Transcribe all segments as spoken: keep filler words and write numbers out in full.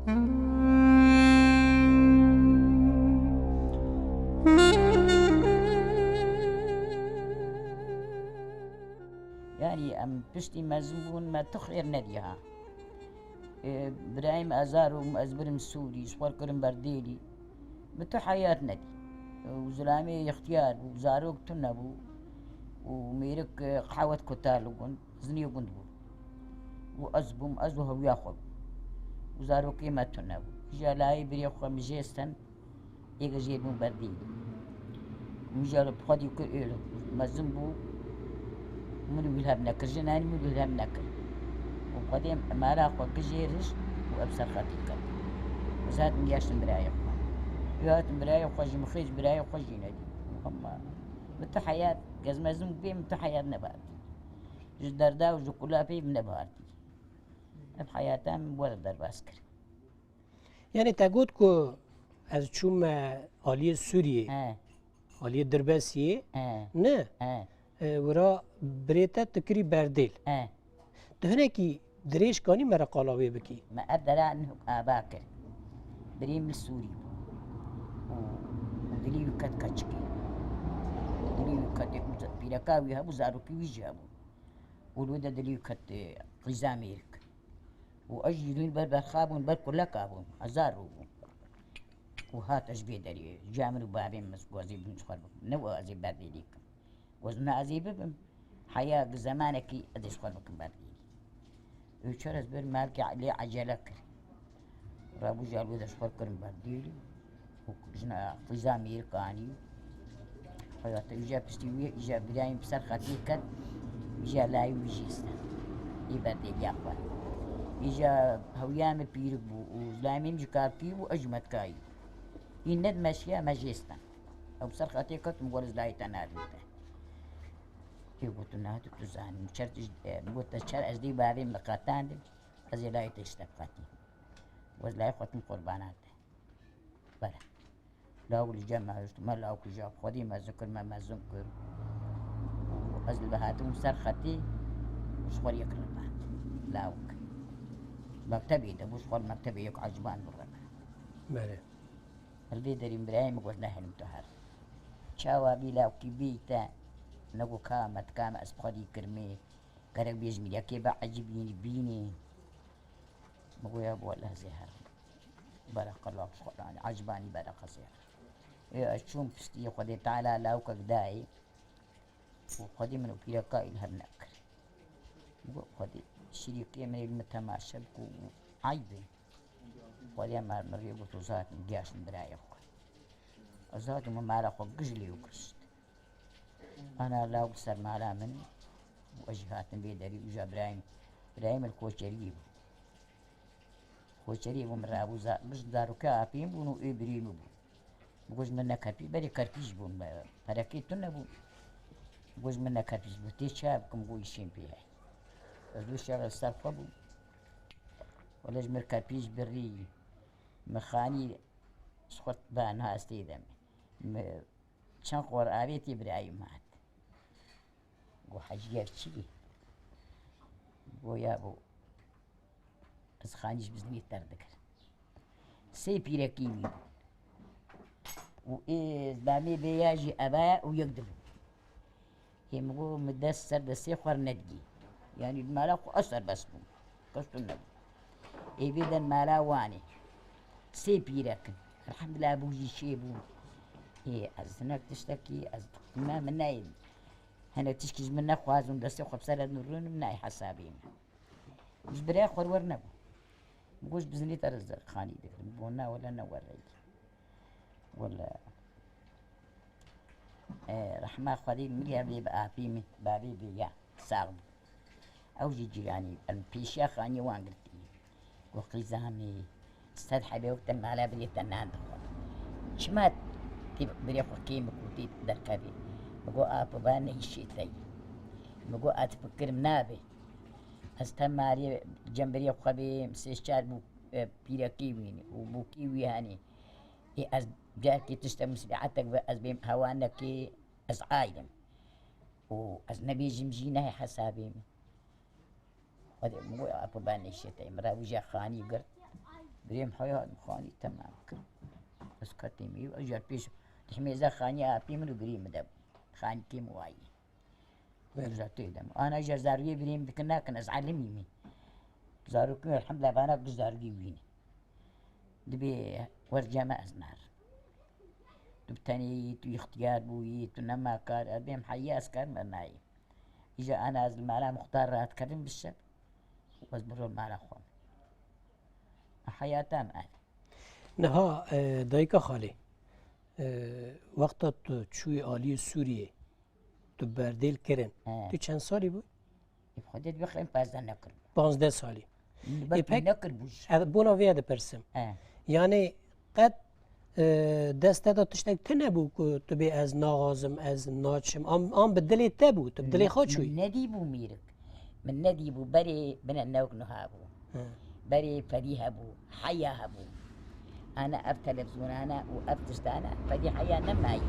Yanî em piştî mezin bûn, me tu xêr nedî ha. Ê, birayê min ez zarok bûm, ez birim Sûrî, ji xwe kirim ber dêlî. Min tu heyat nedî. Û zilamê ixtiyar bû, zarok tune bû. Û mêrik, e, qehwet kuta li gund, zinê gund bû. Û ez bûm, ez û hewiya xwe bûm. Û zarokê me tune bû. Îja layê birê xwe min jê stend. Êk jê bûn berdî. Min jê re bi xwedî kir êl mezin bû. Min wî hev nekir, jinanî min wî hev nekir. Û xwedê mala xwe kir jê riş û ev ser xetî ket. Ez hatim geştim birayê xwe. Wî hatim birayê xwe jî min xêj birayê xwe jî nedî. Û hema min tu heyat, ez mezin bû bê min tu heyat nebartî. Ji derda û ji kulapê min nebartî. Ev heyata min were derbas kir. Yanî te got ku ez çûme aliyê Sûriyê, He, aliyê Dirbesiyê, he, ne? He. E, wira birê te tu kirî berdêl. He. Tu hinekî dirêj kanî me re qala wê bikî? Me ev dera nuh ava kir. Birê min Sûrî bû. Û, û dilî wî ket keçikê. Dilî wî ket, pîreka wî hebû, zarokî wî jî hebû. Û li wê de dilî wî ket, e, qîza mêrik. Û ez jî rûn ber berxa bûn, ber kuleka bûn, hezar rû bûn. Û hat ez vê derê, ciya min û bavê min, ez gozî bûn ji xwe bikim. Ne û ez ê berdêlî kim. Goz min ez ê bibim, heya zemanekî ez ê ji xwe bikim berdêlî. Û çer ez bir merkê lê ecele kir. Rabû ji alwê de ji xwe kirin berdêlî. Û jina qîza mêrik anî. Xwedê te îja piştî wî, îja birayên bi ser xetî ket, îja layî wî jî stend. Ê berdêliya xwe. Îja hewiya min pîrik bû û zilamê min ji kar kî bû, ez ji me dikayî. Î ned meşiya me jê stend. Ew bi ser xetê ket, min got, ez layê te nadim te. Ê gotin, na tu, tu zanî, çer tij-, e, min got, te çer ez dê bavê min qetandim, ez ê layê te ji te biqetînim. Got, layê xwe tim qurbana te. Bere. Lawik li cem me hişt, me lawik ji xwedî mezin kir, me mezin kir. Û ez li hatim ser xetî, ji xwe yek revand. Lawik. Mektebê de bû, ji xwe li mektebê yek eciban bû revand. Bere. Li vê derî birayê min got, nehelim tu her. Çawa bî lawkî bî te, nego ka me, tika me, ez bi xwedî kirmê. Gerek bêjim, yekê be ecibînî bînî. Min got, ya wele ez ê herim. Bereqe lawk ji xwe danî, ecibanî bereqe ez ê herim. Ê, ez çûm piştî Xwedê Teala lawkek dayê. Û Xwedê min û pîreka î li hev nekir. Min got, Xwedê, şirîkê min ê li min temaşe bike û eyb e. Xwedê me min rê got û ez hatim giyaştim birayê xwe. Ez hatim û mala xwe gij lê û gişt. Ana lawik ser mala min û ez jî hatim vê derî û ja birayê min, birayê min li Koçeriyê bû. Koçeriyê bû, min rabû za-, gişt zarokê apê min bûn û ê birê min bû. Min got, ji min ne kerpî-, berê kerpîç bûn, me, perekê tune bû. Min got, ji min ne kerpîç bû, tê çi bikim, got, îşên pê heye. Ez du şev li ser xwe bûm. Wele ji min kerpîç birî, min xanî ji xwe ba niha ez tê de me. Min çend qor avê tê birayê min hat. Got, Hecî, ev çi bî? Got, ya bo, ez xanî ji biznê derdikir. Sê pîrekî wî bû. Û ê damê vêya jî eva û yek dibû. Ê min got, min dest ser destê xwe re nedigî. Yanî li mala xwe ez serbest bûm. Kes tune nebû. Ê vê de mala wan e. Sê pîrek in. Elhamdulillah bû jî çê bû. Ê ez hinek tiştekî, ez me, min neyê. Hinek tişkî ji min nexwazin, destê xwe bi ser re nirûnim, nayê hesabê min. Ji birayê xwe re wer nebû. Min got, ji bizinê te re ez xanî digirim. Min got, na wele ne were yî. Wele, e, rehma Xwedê min ya vê bi apî min, bavê vê ya, sax bû. Ew jî cîranî, em pêşiya xaniyê wan girtî. Got, qîza min, sed hebê wek te mala birê te nan dixwe. Çima tê birê xwe kêm bikû tê derkevê? Min got, apo ba ne îşê te yî. Min got, ez fikirim nabe. Ez te malê cem birê xwe bêm, sê çar bû, e, pîrekî wî û bûkî wî henî. Ê ez carekê tiştek mislîhetek be, ez bêm hewanekê, ez aylim. Û ez nebêjim jî nehê hesabê min. Xwedê min got, apo ba nêşê te. Min re wîja xanî girt. Birêm heya xanî temam kir. Ez ketê me, ez jar pêş dihmêze xaniya apî min û birî min de bû. Xanîkê min wayî. Ber. Uza tê de. Ana ji zargê birêm dikin nakin, ez elimî min. Zarokî elhamdulillah bana bi zargî wî ne. Dibê wer cem ez nar. Tu bi tenê yî, tu îxtiyar bûyî, tu nema kar, ez bêm heyî ez kar me nayî. Îja ana ez li mala muxtar rahat kevin bi şev. Ez biro mala xwe. Heyata me ev. Niha, e, dayika xalê, e, wexta tu çûyî aliyê Sûriyê, tu berdêl kirin. He. Tu çend salî bû? Ê, Xwedê dibê xeyr pazdeh nekir. Panzdeh salî. Belkî Ê, pek nekir bû jî. Ez bona vê dipirsim. He. Yanî qet, e, dest te de tiştek tune bû ku tu bê ez naxwazim, ez naçim. An, an bi dilê te bû, tu bi dilê Ne-, xwe çûyî. Min nedî bû mîrik. Min nedî bû, berê bine newk niha bû. Hı. Berê fedî hebû, heya hebû. Ana ev televîzyonane û ev tiştane fedî heya nemayî.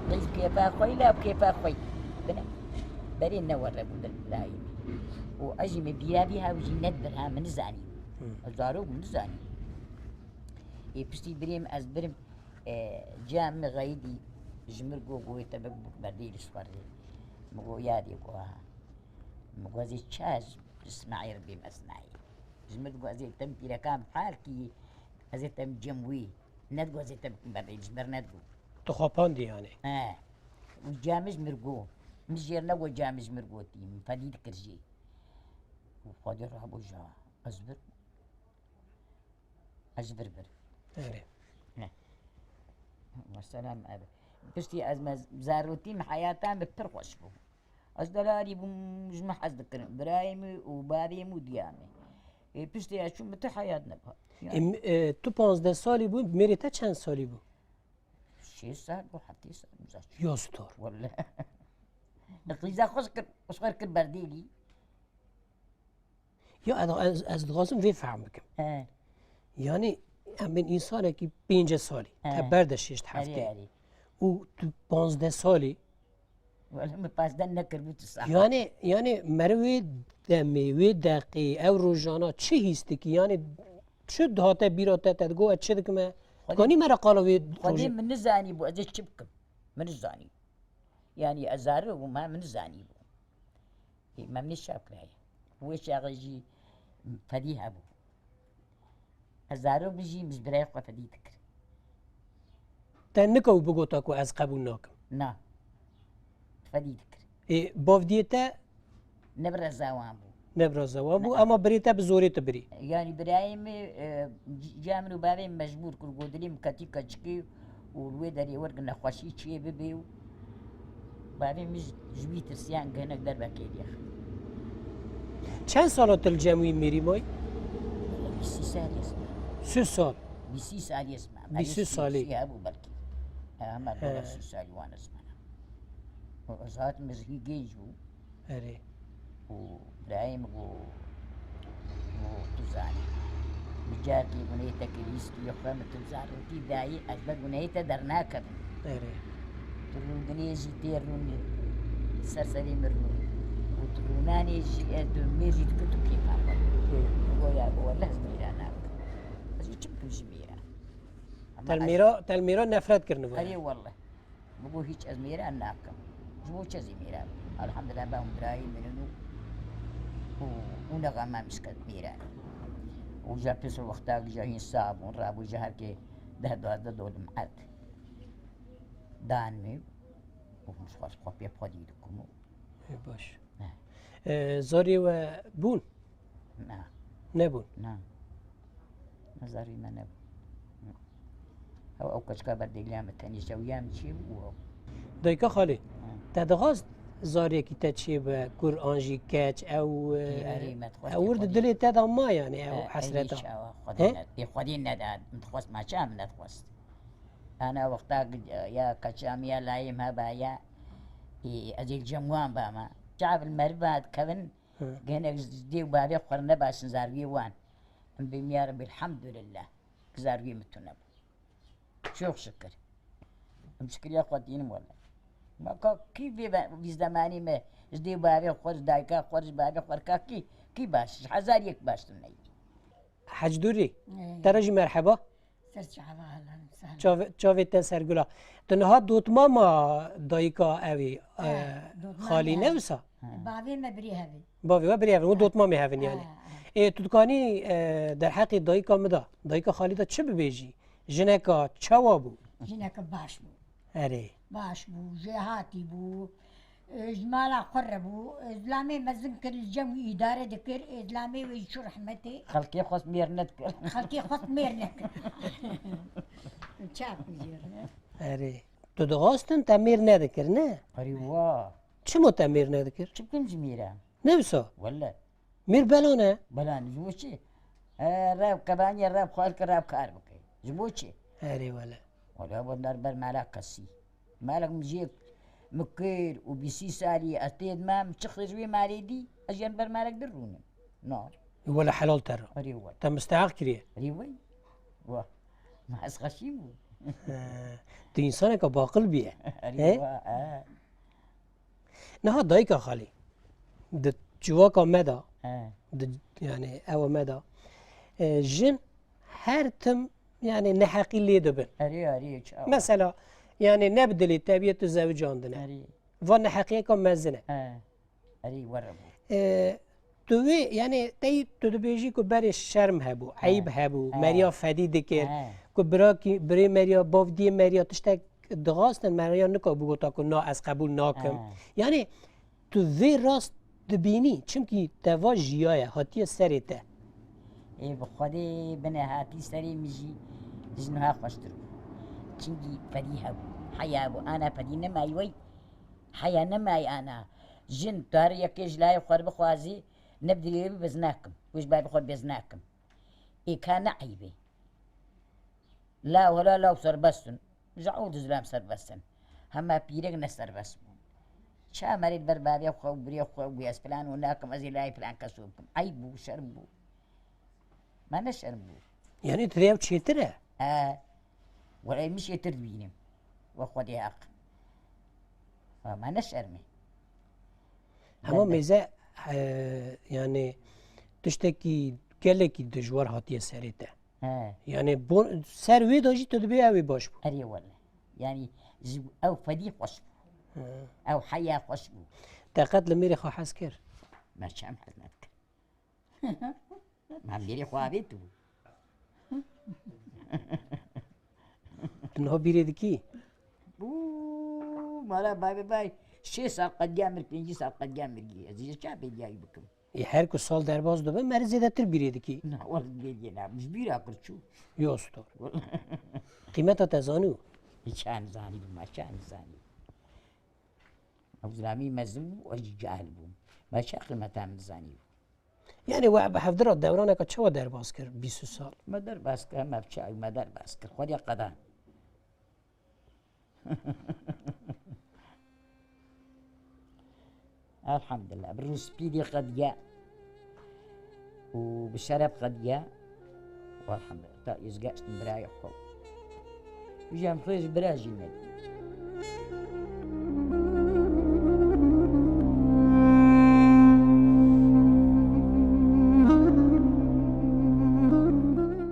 Qîz kêfa xwe la kêfa xwe. Bine. Berê ne were bû layî. Û ez jî min bîra vî hew jî nedibir ha min nizanî. Hı. Ez zarok min nizanî. Ê piştî birêm ez birim, e, ciya min xeyidî ji mir go goyê te bik berdê li şwarê. Min go yadê go ha. Min go ez ê çi ez Îsmaîl bêm ez nayê. Ji min digo ez ê tim pîrekan bihal kî, ez ê tim cem wî. Nedigo ez ê te bikim berdê, ji ber nedigo. Tu xapandî yanî. He. Û camij mir go. Min jêr nego camij mir gotî. Min fedî dikir jê. Û Xwedê rabû ja. Ez bir. Ez ji vir bir. Erê. Ne. Mesela ev. Piştî ez me zarotî min heyata min pir xweş bû. Ez delalî bûm, ji min hez dikirin. Birayê min û bavê min û diya min. Ê, piştî ez çûm, min ti heyat nebihat. Ê, m-, e, tu panzdeh salî bû, mêrê te çend salî bû? Şêst sal bû, heftê sal bû zaten. Ya stor. Welle. Qîza xwe kir, xwe kir berdêlî. Ya ez, ez, ez dixwazim vê fehm bikim. He. Yanî em bên însanekî pêncî salî, He. te berde şêşt heftê. Erê, erê. Û tu panzdeh salî. Wele min pazdeh nekiribû tu sax. Yanî, yanî meriv wê demê, wê deqê, ew rojana çi hîs dikî? Yanî çi dihate bîra te, te digot ez çi dikime? Xwedê Dikanî me re qala wê Xwedê rojê. Min nizanî bû, ez ê çi bikim? Min nizanî. Yanî ez zarok bûm, ha, min nizanî bû. Ê, me min şev kiraye. Wê çaxê jî fedî hebû. Ez zarok bijîm, ji birayê xwe fedî dikir. Te nika wî bigota ku ez qebûl nakim? Na. Fedî dikir. Ê, bavdiyê te? Ne bi reza wan bû. Ne bi reza wan bû, Ne. ama birê te bi zorê tu birî. Yanî birayê min, e, c-, ciya min û bavê min mecbûr kir, got dilê min ketî keçikê û li wê derê wergin nexweşî çiyê bibê û bavê min ji, ji wî tirsiyan gihinek dervekê lêx. Çend sala tu li cem wî mîrî may? Bîst salî ez me. Sê sal. Bîst salî ez me. Bîst salî. Sî hebû belkî. He, hema He. dola sî salî wan ez me. Û ez hatim ez hî genc bûm. Erê. Û birayê min got, got, tu zanî. Min carkê gunehê te kir, hîskiyê xwe min tu zarokî dayî, ez be gunehê te dernakevim. Erê. Tu rûdinê jî tê rûnê, ser serê min rûnê. Û tu rûnanê jî ez dûmê jî dikim tu kêfa xwe. Hı. Min got, ya, wele ez mêra nakim. Ez ê çi bikim ji mêra? Ama Te li ez mêra, te li mêra nefret kirine. Erê wele. Min got, hîç ez mêran nakim. Ji bo çi ez ê mêran? Elhamdulillah, bavê min birayê min in û, û, û nexema min şikand mêran. Û ja pês wexta ja hîn sax bûn, rabû ji herkê deh duwazdeh dolim erd. Dan min û min xwest xwe pê xwedî dikim û Ê, baş. Ne. Ee, zarê we bûn? Na. Nebûn? Na. Na, zarê me nebûn. Ew, ew keçika berdêliya me tenê şewiya min çê bû ew. Dayika xalê, Ha. te dixwast zarekî te çê be, kur an jî keç, ew, Ê, e, erê, me dixwest ew wir di xwedî. Dilê te de ma, yanî, ew E, hesreta. Erê çawa, xwedî He? ne-, ê, xwedî neda, min dixwest ma çawa min nedixwest. Ana wexta gi-, ya keça min ya layê min heba ya, ê, ez ê li cem wan bama. Çav li meriva dikevin, Hı. Gelek ji dê û bavê xwe re ne baş in zarwiyê wan. Em bê miya Rebî elhamdulillah. Zarwiyê min tune bû. Çok şükür. Em şikiriya xwe dînim wele. Ma ka kî vê ve-, vî zemanî me ji dê û bavê xwe, ji dayika xwe, ji bavê xwe re ka kî, kî baş, ji hezar yek baş tune yî. Hecdûrî, Ê. Te re jî merheba. Ser çava helan, sehlan. Çavê, çavê te sergula. Tu niha dotmama dayika ew ê, He, e, dotmamê xalî ne ew. Wisa? He. Bavê me birê hev e. Bavê we birê hev e. Hûn dotmamê hev in yani. He, he. Ê, tu dikanî, e, derheqê dayika min de, dayika xalî de çi bibêjî? Jineka çawa bû? Jineka baş bû. Erê. Baş bû, jêhatî bû. Ji mala xwe re bû. Zilamê mezin kir, li cem wî îdare dikir. Zilamê wê jî çû rehmetê. Xelkê xwest mêr nedikir. Xelkê xwest mêr nekir. Çak bû jê re. Erê. Tu dixwastin te mêr nedikir, ne? Erê wa. Çima te mêr nedikir? Çi bikim ji mêr e? Ne wisa? Wele. Mêr bela ne? Bela ne, ji bo çi? E, rev qebaniye, rev xwar ki, rev kar bike. Ji bo çi? Erê wele. Wele bo dar ber mala kesî. Malek min jê min kir û bîsî salî ez tê dime, min çi xêr ji wê malê dî, ez jê ber malek dir rûnim. Na. Wele helal te re. Erê wele. Te misteheq kiriye. Erê wele. Wa. Ma ez xweşî bû. He. Tu însaneke baqil bûye. Erê He? wa, he. Niha dayika xalî, di civaka me de, He. di, yani ewa me de, e, jin her tim, yani neheqî lê dibin. Erê, erê, çawa. Mesela, yani ne bi dilê te bûye tu zewicandine. Erê. Va neheqiyeka mezin e. He. Erê, were bû. E, tu wê, yani tey tu dibêjî ku berê şerm hebû, He. eyb hebû, He. meriya fedî dikir, He. ku birakî, birê meriya, bavdiyê meriya tiştek dixwastin, meriya nika bigota ku na, ez qebûl nakim. He. Yani tu vê rast dibînî, çimkî te va jiyaye, hatiye serê te. Ê bi Xwedê bine hatî serê min jî ji niha xweştir bû. Çimkî fedî hebû, heya hebû, ana fedî nemayî wey, heya nemayî ana. Jin tu her yekê ji layê xwe re bixwazî, ne bi dilê wî bez nakim, wê ji ber bi xwe bez nakim. Ê ka ne eyb e. Law helal, law serbest in. Ji ew dizlam serbest in. Hema pîrek ne serbest bûn. Ça merê li ber bavê xwe û birê xwe bû, ez filan û nakim, ez ê layê filan kesû bikim. Eyb bû, şerm bû. Me ne şerm bû. Yani tu ew çêtir e? He. Wele min çêtir dibînim. We Xwedê heq. Ha, me ne şerm e. Hema mêze, e, yani tiştekî gelekî dijwar hatiye serê te. He. Yani bo-, ser wê de jî tu dibê ew ê baş bû. Erê wele. Yani ji ew fedî xweş bû. He. Ew heya xweş bû. Te qet li mêrê xwe hez kir? Me çem hez nekir. Me mêrê xwe avêt bû. Tu niha bîrê dikî? Bû, mala bay bay bay. Şêst sal qediya mir, pêncî sal qediya mir giye. Ez ê çawa bêdiyayî bikim? Ê, her ku sal derbas dibe, me re zêdetir bîrê dikî. Na, wele bêdiyê ne, ji bîra kir çû. Yo, stor. Qîmeta te zanî? Hiç nizanî, ma çi nizanî. Ew zilamî mezin bû, ew jî cahil bû. Ma çi qîmeta min dizanî? Yani we bi hevdira dewraneka çawa derbas kir, bîst sal? Me derbas kir, me bi çawa me derbas kir. Xwedê qeda. Elhamdülillah. Bi rûspîdê qediye û bi şeref qediye. Elhamdülillah. Ta ez geştim birayê xwe. Jî em xêr ji bira jî nedî.